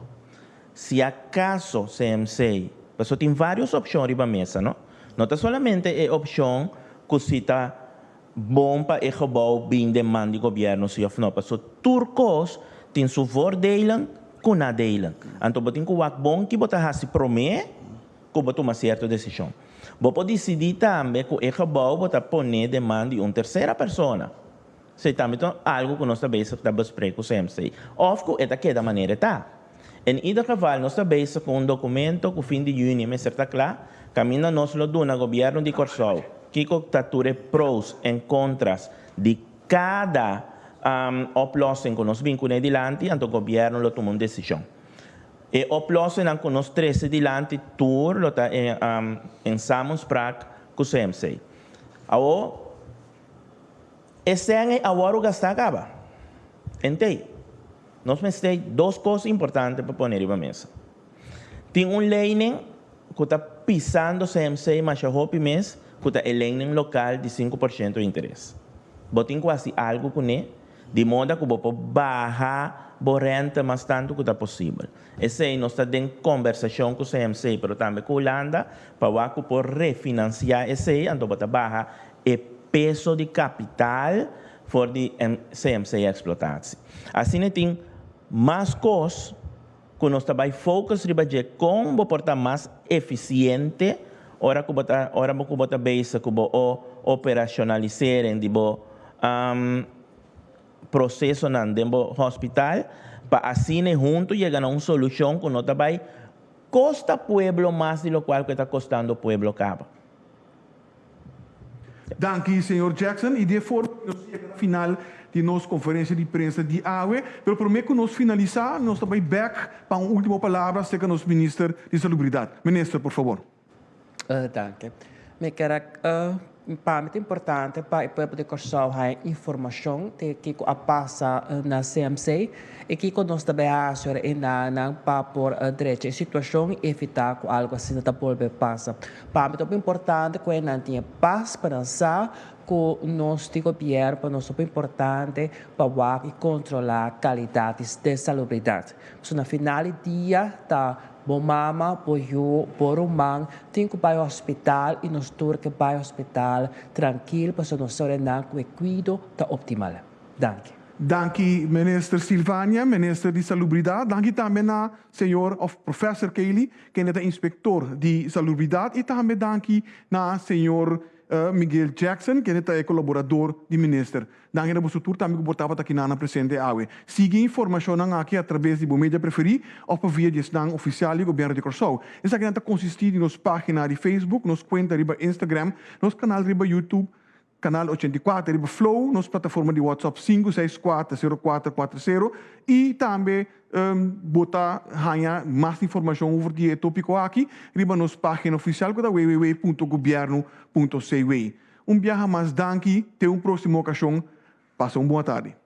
Si akaso CMC, pasobra tin vários opshon riba mesa, no? No ta solamente e opshon ku si ta bon pa e gebou bin den man di gobièrnu si òf no, pasobra tur kos tin su voordelen ku nadelen. Anto bo tin ku wak bon ki bo ta hasi promé ku bo tuma sierto desishon. Bo por disidí tambe ku e gebou bo ta pon'é den man di un tersera persona. Esei tambe ta algu ku nos ta bezig ta besprek ku CMC. Òf ku e ta keda manera e ta. En ieder geval nos ta bezig ku un dokumento ku fin di yüni mester ta kla, kaminda nos lo duna gobièrnu di Kòrsou kiko ta tur e pros en kontras di kada oplossing ku nos bin kuné dilanti, anto gobièrnu lo tuma un desishon. E oplossingnan ku nos trese dilanti tur lo ta en samenspraak ku CMC. Awor, e sèn ei awor a gastá kaba. Entei, nos mester dos kos importante pa pone riba mesa. Tin un lening ku ta pisando CMC masha hopi mes, ku ta e lening lokal di 5% interes. Bo tin ku hasi algu kuné, di moda ku bo por baha bo rente mas tantu ku ta posibel. Esei nos ta den kombersashon ku CMC, pero tambe ku Hulanda, pa wak ku por refinansiá esei, anto bo ta baha e peso di kapital for di CMC Exploitatie. Asina tin mas kos ku nos ta bai focus riba dje kon bo por ta mas efisiente ora ku bo ta ora ku bo ta bezig ku bo o operationaliseren di bo prosesonan den bo hospital pa asina huntu yega na un solushon ku no ta bai kosta pueblo mas di lokual ku e ta kostando pueblo kaba. Danki, señor Jackson. I di e forma nos yega na final di nos konferensia di prensa di awe. Pero promé ku nos finalisá, nos ta bai bèk pa un último palabra serka nos minister di Salubridat. Minister, por fabor. Danki. Mi ke pa mi ta importante pa e pueblo di Kòrsou haña informashon di kiko a pasa na CMC i kiko nos ta bai hasi ora e nan pa por drecha e situashon i evitá ku algu asina ta bolbe pasa. Pa mi ta hopi importante ku e nan tin e pas pa nan sa ku nos di gobièrnu pa nos hopi importante pa wak i kontrolá kalidat di salubridat. Pasobra na final di dia ta bo mama, bo yu, bo ruman tin ku bai hospital i nos tur ke bai hospital trankil pasobra nos sa ora nan ku e kuido ta optimal. Danki. Danki Minister Silvania, Minister di Salubridat. Danki tambe na señor òf Professor Kelly, kende ta inspektor di salubridat. I tambe danki na señor. Miguel Jackson, kende ta e kolaborador di minister. Danki na boso tur tambe ku por tabata akinan presente awe. Sigui informashonnan aki atraves di bo media preferí òf pa via di esnan ofisial di Gobièrnu di Kòrsou. Esakinan ta konsistí di nos página di Facebook, nos kuenta riba Instagram, nos kanal riba YouTube, Kanal 84 riba Flow, nos plataforma di WhatsApp 564 0440 i tambe bo ta haña mas informashon over di e tópiko aki riba nos página ofisial ku ta www.gobiernu.cw. Un biaha mas danki, te un próksimo okashon, pasa un bon atardi.